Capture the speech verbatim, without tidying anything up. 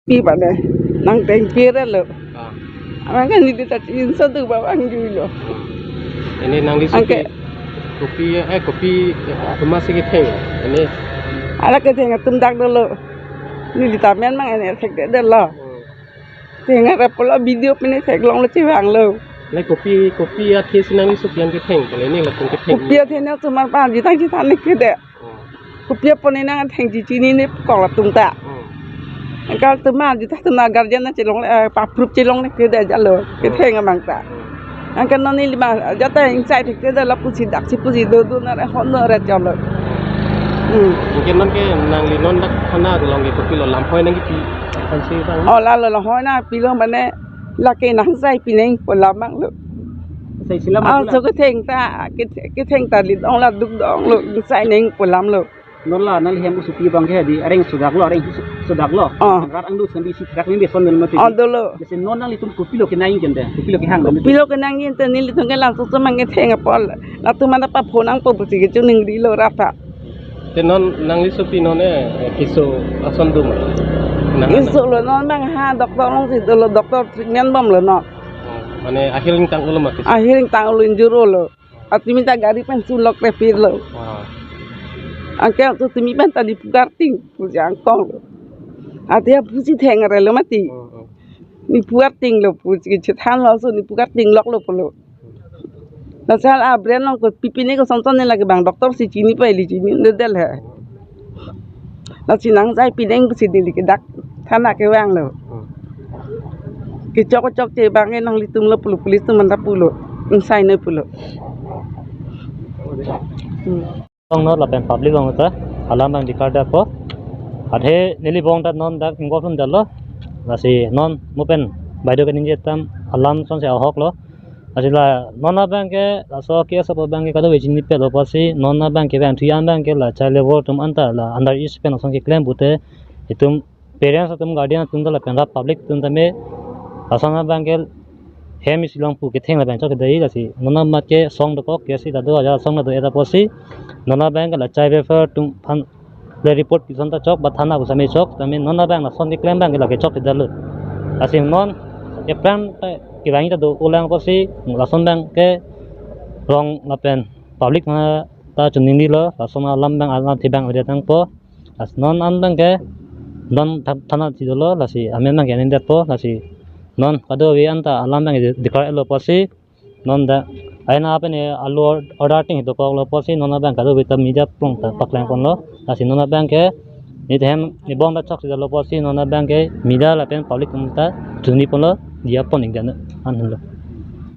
Pi pade, nang teng pire lo. Ah. Abang ke neli ta chinso tu ba bang jui lo. Ini nangli supi, anke kopi, eh, kopi, eh, komat si ketheng. Ini. Hala ketheng atum dak dolo. Neli ta men mang ini thekthedet lo. Hmm. Theng arap pulo video pine theklonglo chevanglo. Lai kopi, kopi athe si nangli supi an ketheng, pale ini latum ketheng. Kopi athe na tumar pa jutang jutang ne kede. Hmm. Kopi apon ne nang thengji chinine kok latum ta. Hmm. Anke tumar jutang tumar guardian na chelong, eh, pa proof chelong ne kede jalo. Hmm. Ketheng abang ta. Hmm. Anke non neli ma jata ingsai thekthedet lo pusi dak si pusi do do na re hon no re cholo. Hmm. Anke non ke nangli non dak thana along ke kopilo lamhoi nangkepi? Aphan si bang. Oh, lalo lamhoi nangpilo mane lake nang sai pineng pu alam abang lo. Sai sila ma. Ah, pula. So ketheng ta, keth-, ketheng ta lit ong la duk dong lo, sai neng pu alam lo. Non la nangli hem usupi abang ke di areng sudak lo, areng su-, sudak lo. Oh. Rat angdung sambi si thrak ni beson dolo mati. Oh, dolo. Jese non nanglitum kopilo kenangji kente, kopilo kehang kente. Kopilo kenangji kente nelitum ke langsung semang ketheng apot. Latum mana pa phone nangpo pusi ke chuning di lo rata. Te non nangli supi non eh, eh, keso ason doma? Nang keso lo non abang ha, doctor along si dolo, doctor treatment bomlo non. Oh, mane ahir ingtang ulo ma keso? Ahir ingtang ulo injur ulo. Atimi ta gari pen sulok repir lo. Wah. Anke tu timi pen ta Diphu Karting pusi angkong lo. Ati aphu si theng arelo mati. Oh, oh. Diphu Karting lo pusi chethan lo, so Diphu Karting lok lo pulo. Lasi la brain along kopi pine koson son ne lake bang doctor si chini pa ili chinidedel he. Lasi nang sai pineng pusi neli ke dak thana kevanglo. Hmm. Kechok chok che abang ke nanglitum lo pulo, police atum anta pulo. Ingsai noi pulo. Hmm. Along non lapen public along ta alam abang dikar dakpo. Athe neli bong ta non dak involve un detlo. Lasi non mo pen baideo kaningje atum alam sonsi ahok lo. Lasi la non abang ke laso case apo abang ke kadokave chinipetlo pusi non abang ke bang thu an abang ke la child labour atum anta la under age pen ason keklem pute itum parents atum, guardian atum ta lapen rat public atum tame lason abang ke hem isi along pu ketheng lapen chokche dei. Lasi non amat ke song dokok ke si ta do aja song na do eta pusi non abang ke la child welfare atum aphan le report pison ta chok ba thana pu same chok, tame non abang lason keklem abang ke lake chokche detlo. Lasi non aphrang ta kevang ta do ulang pusi lason abang ke rong lapen public ma ta choningri lo, lason alam abang alam thi abang ode tangpo. Lasi non an abang ke non tha-, thana thi dolo, lasi amen abang ke ning detpo, lasi non kadokave anta alam abang ke dikar lo pusi non dak aina pen alo order ting dokok lo pusi non abang kadokave ta media along ta paklangponlo. Lasi non abang ke neli hem neli bong ta chokche detlo pusi non abang ke media lapen public atum ta choningriponlo, diya pon ik dan an lo.